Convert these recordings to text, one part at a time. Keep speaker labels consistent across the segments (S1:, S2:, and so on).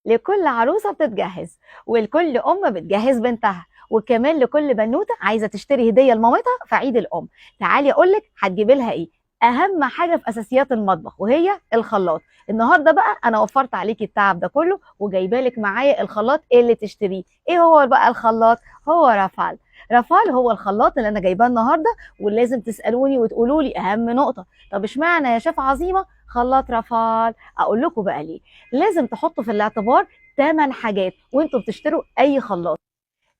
S1: لكل عروسه بتتجهز، ولكل ام بتجهز بنتها، وكمان لكل بنوته عايزه تشتري هديه لمامتها في عيد الام. تعالي اقول لك هتجيبي لها ايه. اهم حاجة في اساسيات المطبخ وهي الخلاط. النهارده بقى انا وفرت عليكي التعب ده كله وجايبه لك معايا الخلاط اللي تشتريه. ايه هو بقى الخلاط؟ هو رافال. رافال هو الخلاط اللي انا جايباه النهارده، ولازم تسالوني وتقولوا لي اهم نقطة، طب اشمعنى يا شيف عظيمة خلاط رافال؟ اقول لكم بقى ليه. لازم تحطوا في الاعتبار 8 حاجات وانتوا بتشتروا اي خلاط.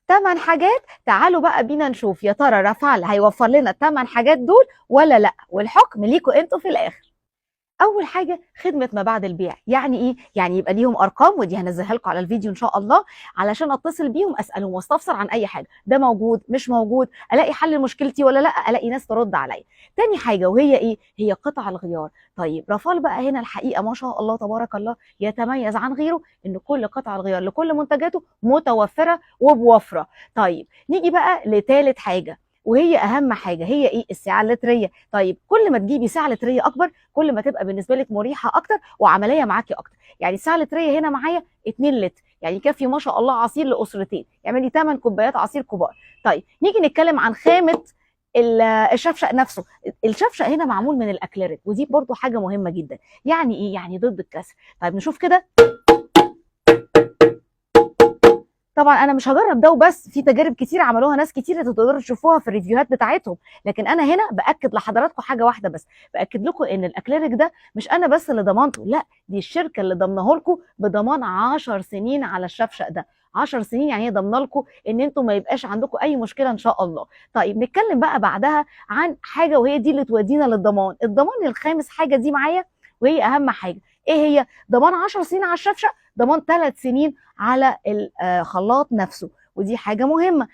S1: 8 حاجات. تعالوا بقى بينا نشوف يا ترى رافال هيوفر لنا 8 حاجات دول ولا لا، والحكم ليكوا انتوا في الاخر. اول حاجة خدمة ما بعد البيع. يعني ايه؟ يعني يبقى ليهم ارقام، ودي هنزلها لكم على الفيديو ان شاء الله، علشان اتصل بيهم اسالهم واستفسر عن اي حاجة، ده موجود مش موجود، الاقي حل لمشكلتي ولا لا، الاقي ناس ترد عليا. تاني حاجة وهي ايه؟ هي قطع الغيار. طيب رافال بقى هنا الحقيقة ما شاء الله تبارك الله يتميز عن غيره ان كل قطع الغيار لكل منتجاته متوفرة وبوفره. طيب نيجي بقى لتالت حاجة وهي اهم حاجة، هي ايه؟ السعة اللتريه. طيب كل ما تجيبي سعة لتريه اكبر كل ما تبقى بالنسبة لك مريحه اكتر وعملية معاكي اكتر. يعني السعة اللتريه هنا معايا 2 لتر، يعني يكفي ما شاء الله عصير لاسرتين، يعمل لي 8 كوبايات عصير كبار. طيب نيجي نتكلم عن خامة الشفشق نفسه. الشفشق هنا معمول من الاكليريك، ودي برضو حاجة مهمة جدا. يعني ايه؟ يعني ضد الكسر. طيب نشوف كده. طبعا انا مش هجرب ده وبس، في تجارب كتير عملوها ناس كتير تقدروا تشوفوها في ال review هات بتاعتهم، لكن انا هنا باكد لحضراتكم حاجة واحدة بس، باكد لكم ان الاكليريك ده مش انا بس اللي ضمنته، لا دي الشركة اللي ضمنه لكم بضمان 10 سنين على الشفشق ده. 10 سنين يعني هي ضمنه لكم ان انتم ما يبقاش عندكم اي مشكلة ان شاء الله. طيب نتكلم بقى بعدها عن حاجة وهي دي اللي تودينا للضمان. الضمان الخامس حاجة دي معايا وهي اهم حاجة. ايه هي؟ ضمان 10 سنين على الشفشق، ضمان 3 سنين على الخلاط نفسه، ودي حاجة مهمة.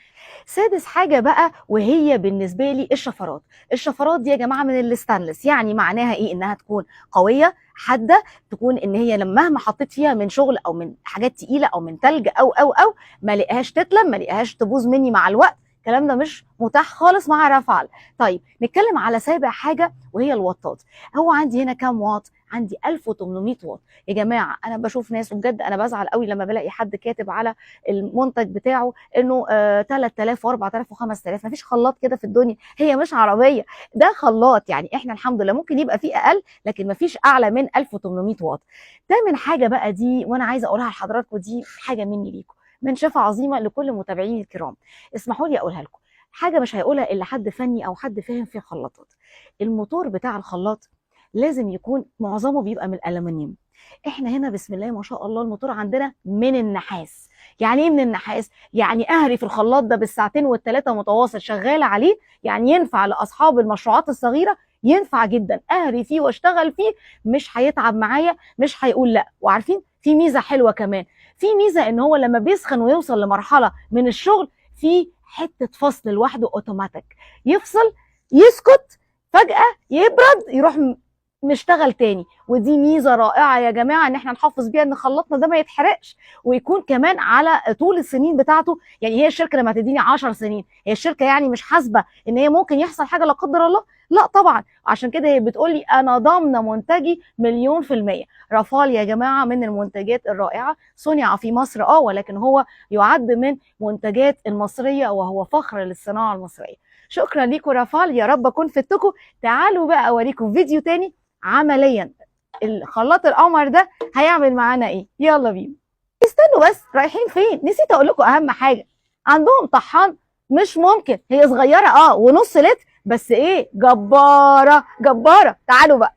S1: سادس حاجة بقى وهي بالنسبة لي الشفرات. الشفرات دي يا جماعة من الستانلس، يعني معناها ايه؟ انها تكون قوية حادة، تكون ان هي لما مهما حطيت فيها من شغل او من حاجات تقيلة او من تلج او او او ما لقاهاش تتلم، ما لقاهاش تبوظ مني مع الوقت. الكلام ده مش متاح خالص مع رافال. طيب نتكلم على سابع حاجة وهي الوطات. هو عندي هنا كام واط؟ عندي 1800 واط. يا جماعة انا بشوف ناس وبجد انا بزعل قوي لما بلاقي حد كاتب على المنتج بتاعه انه 3000 و4000 و5000. مفيش خلاط كده في الدنيا، هي مش عربية، ده خلاط. يعني احنا الحمد لله ممكن يبقى فيه اقل لكن مفيش اعلى من 1800 واط. تامن حاجة بقى دي وانا عايزه اقولها لحضراتكم، دي حاجة مني ليكم، من شفا عظيمة لكل متابعيني الكرام، اسمحوا لي اقولها لكم. حاجة مش هيقولها الا حد فني او حد فاهم في الخلاطات. الموتور بتاع الخلاط لازم يكون معظمه بيبقى من الالومنيوم. احنا هنا بسم الله ما شاء الله الموتور عندنا من النحاس. يعني ايه من النحاس؟ يعني اهري في الخلاط ده بالساعتين والثلاثة متواصل شغالة عليه، يعني ينفع لاصحاب المشروعات الصغيرة، ينفع جدا اهري فيه واشتغل فيه، مش هيتعب معايا، مش هيقول لا. وعارفين في ميزة حلوة كمان، في ميزة ان هو لما بيسخن ويوصل لمرحلة من الشغل في حتة فصل لوحده اوتوماتيك، يفصل يسكت فجاة يبرد يروح مشتغل تاني. ودي ميزة رائعة يا جماعة ان احنا نحافظ بيها ان خلاطنا ده ما يتحرقش، ويكون كمان على طول السنين بتاعته. يعني هي الشركة لما تديني 10 سنين، هي الشركة يعني مش حاسبه ان هي ممكن يحصل حاجة لا قدر الله؟ لا طبعا. عشان كده هي بتقول لي انا ضامنه منتجي 1,000,000%. رافال يا جماعة من المنتجات الرائعة، صنع في مصر ولكن هو يعد من منتجات المصرية وهو فخر للصناعة المصرية. شكرا ليكم رافال، يا رب اكون فدتكم. تعالوا بقى اوريكم فيديو تاني عمليا الخلاط القمر ده هيعمل معانا ايه. يلا بينا. استنوا بس، رايحين فين؟ نسيت اقول لكم اهم حاجة، عندهم طحان مش ممكن، هي صغيرة ونص لتر بس ايه، جبارة جبارة. تعالوا بقى.